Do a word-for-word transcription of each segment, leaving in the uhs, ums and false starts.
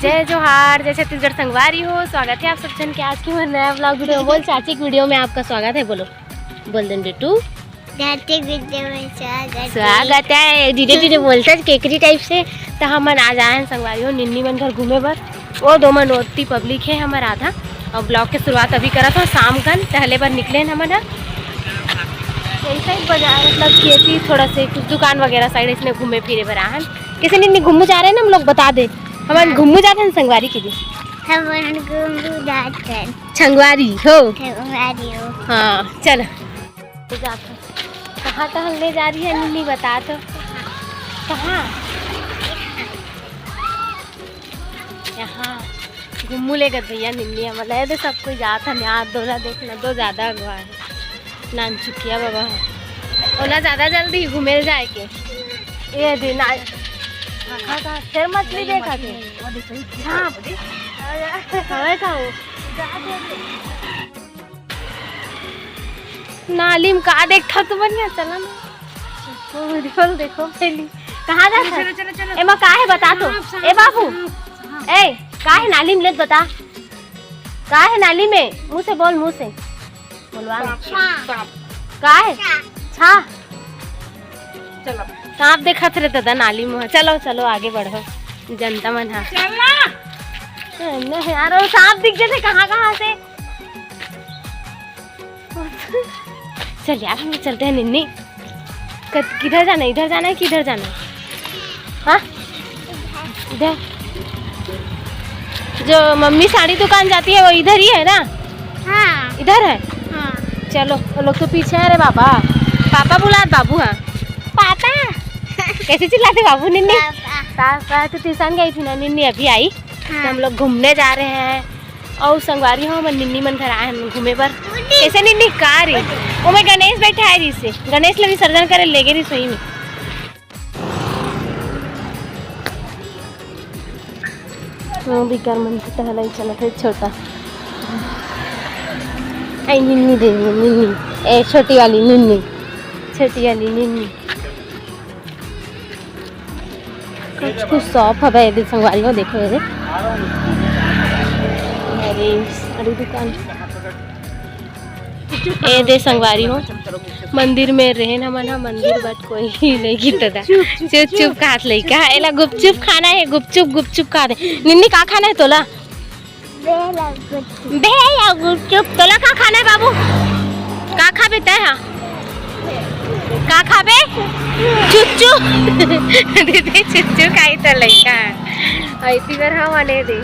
जय जोहार, जय छत्तीसगढ़ संगवारी हो। स्वागत है आप सब जन के आज के हमारे नया vlog video में। बोल चाची के video में आपका स्वागत है, बोलो। बोल दे बेटू। चाची के video में स्वागत है। स्वागत है। धीरे धीरे बोलता है केकरी type से। तो हमन आज आए हैं संगवारी हो निन्नी मन घर घूमे बर। वो दो मन ओती public है हमर आधा। और vlog के शुरुआत अभी करत हो शाम कन, टहले बर निकले हैं हमन ह। यही side बाजार, मतलब खेती थोड़ा से कुछ दुकान वगैरह side इसने घूमे फिरे बर आहन। कैसे निन्नी घूमू जा रहे हैं ना हम लोग, बता दे। हमन हाँ। घूमू जाते हैं संगवारी के लिए। हमन घूमू जाते हैं। संगवारी हो। संगवारी हो। हाँ, चल। जाते हैं। कहाँ टहलने जा रही है निन्नी, बता तो। कहाँ? यहाँ। घुम्मू लेगत भैया निन्नी हमला। ये दे सब कोई जात हन यार, दोला देखना, दो ज्यादा अगवा है। नानचुकिया बाबा है। ओला ज्यादा जल्दी घूमे ल जाए के। ये दे ना। हाँ, हाँ, हाँ, फिर मछली देखा थे। हाँ। हवे का वो? नाली में का देखत तो बढ़िया, चला ना। वो video ल देखो पहली। कहाँ जा चलो, है? चलो, चलो, चलो। एमा का है बता तो। सांप, सांप, ए बाबू। सांप, सांप। ए, का है नाली में, ले बता। का है नाली में? मुँह से बोल, मुँह से। बोलवा। सांप, सांप। का है? छा। चलो। सांप देखत रे दादा नाली में। चलो, चलो, आगे बढ़ो। जनता मन हा। चला। नहीं यार, वो सांप दिख जाते कहाँ, कहाँ से। चल यार, हम चलते हैं निन्नी। कत-, किधर जाना है? इधर जाना है कि इधर जाना है? हाँ? इधर। जो मम्मी साड़ी दुकान जाती है, वो इधर ही है ना? हाँ। इधर है? हाँ। चलो, वो लोग तो पीछे है रे बाबा। पापा बुलात बाबू, हाँ। पापा। कैसे चिल्लाते बाबू, निन्नी? पापा। पापा, तो ट्यूशन गई थी ना निन्नी, अभी आई। हाँ। तो हम लोग घूमने जा रहे हैं। और संगवारी हो, हमर निन्नी मन घर आए हैं घूमे बर। कैसे निन्नी, का रे? ओमे गणेश बैठा है रिसे। गणेश ल विसर्जन करे लेगे रिस वही में। हाँ, बिकर मन के टहलाई चलत है छोटा। आई निन्नी दे, निन्नी। ए, छोटी वाली निन्नी। छोटी वाली निन्नी। कुछ, कुछ shop हवे एदे संगवारी हो, देखो एदे। अरे, साड़ी दुकान। एदे संगवारी हो, मंदिर में रहेन हमन ह, मंदिर बर कोई नहीं गिरता। चुप, चुप, चुप, चुप। चुप, चुप, खात लइका। एला गुपचुप खाना है, गुपचुप, गुपचुप खात है। निन्नी, का खाना है तोला? भेल अउ गुपचुप। भेल अउ गुपचुप। तोला का खाना है बाबू? का खाबे तै हा? का खाबे? चुच्चू। दीदी चुच्चू खाई त लइका। ऐसी बार हम आने दे।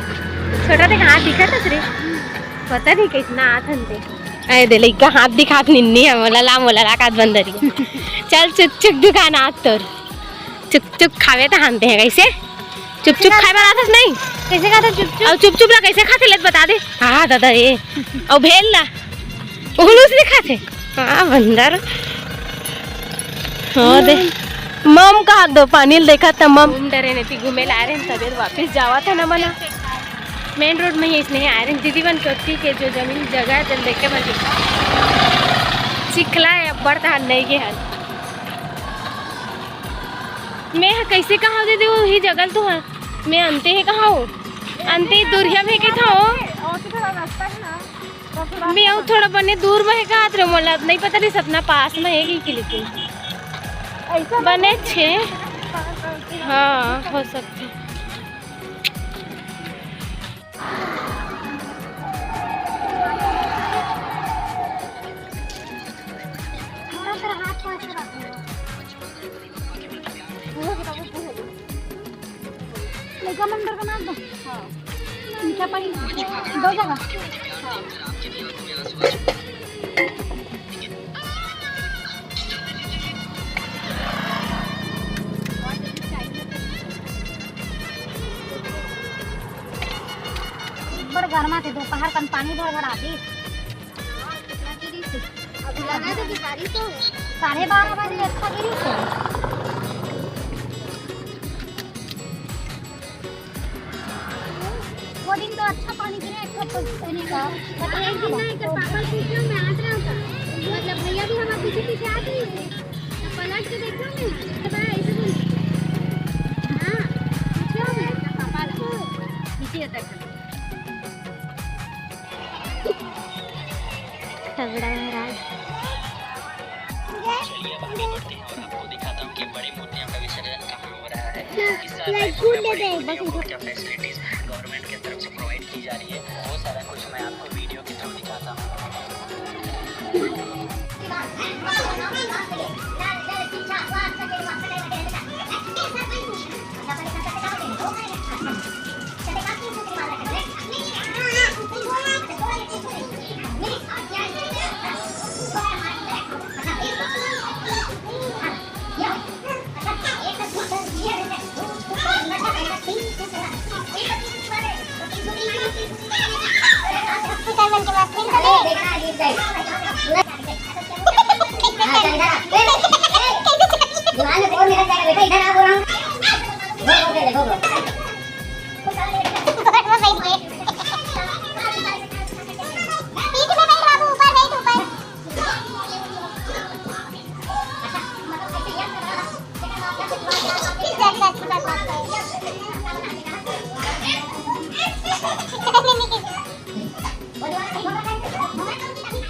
छोटा देख हाथ दिखत हस रे। पता नहीं कितना आत हन ते। आए दे लइका हाथ दिखात निन्नी है, मोला ला, मोला ला, कात बंदरिया। चल चुक चुक दुकान आत तोर। चुप चुप खावे त हानते हैं कैसे? चुप चुप खाए बर आथस नहीं? कैसे खाते चुप चुप? अउ चुप चुप ला कैसे खाते ले बता दे। हाँ दादा ये। अउ भेल ला। उहुलूस नहीं खाते। हाँ बंदर। हाँ दे। मम कहा दो पानी ल देखा त मम। घूम डरे नहीं थी, घूमे ला रहे हैं, तबियत वापस जावा था ना मना। Main road में ही इसने आए रहे हैं। दीदी मन चोटी के जो जमीन जगह है, जब देखे मन चिखला है, अब बढ़ता नहीं गे हन। मैं ह कइसे कहा दीदी, वही जगह ल तो ह। मैं अंते हे कहा हो, अंते दुरिहा में के था हो। और तो थोड़ा रास्ता है ना, तो थोड़ा मैं अउ थोड़ा बने दूर में हे कहा रे, मोला नहीं पता रही सतना पास में हे कि, कि लेकिन ऐसा बने छे। हाँ, हो सकते। लइका मन बर बना दो। हाँ। मीठा पानी दो जगह। हाँ। बड़ गरमा थे, दोपहर कन पानी भर भर आती। अभी लगा दे कि बारिश हो। साढ़े बारह बजे अच्छा गिरी से। वो दिन तो अच्छा पानी गिरा, एक ठो पहले का। बट एक दिन ना, एक पापा पीछे में आ रहा था, मतलब भैया भी हमारे पीछे पीछे आ रही थे, तो पलट के देखा मैं, तो मैं ऐसे बोली, हाँ, पीछे हो गया, पापा लगा। ये देख। तगड़ा महाराज। चलिए, अब आगे बढ़ते हैं और आपको दिखाता हूँ कि बड़ी मूर्तियों का विसर्जन कहाँ हो रहा है। किस तरह रायपुर में बड़ी मूर्तियों को क्या फैसिलिटीज गवर्नमेंट की तरफ से प्रोवाइड की जा रही है, वो सारा कुछ मैं आपको वीडियो के थ्रू दिखाता हूँ।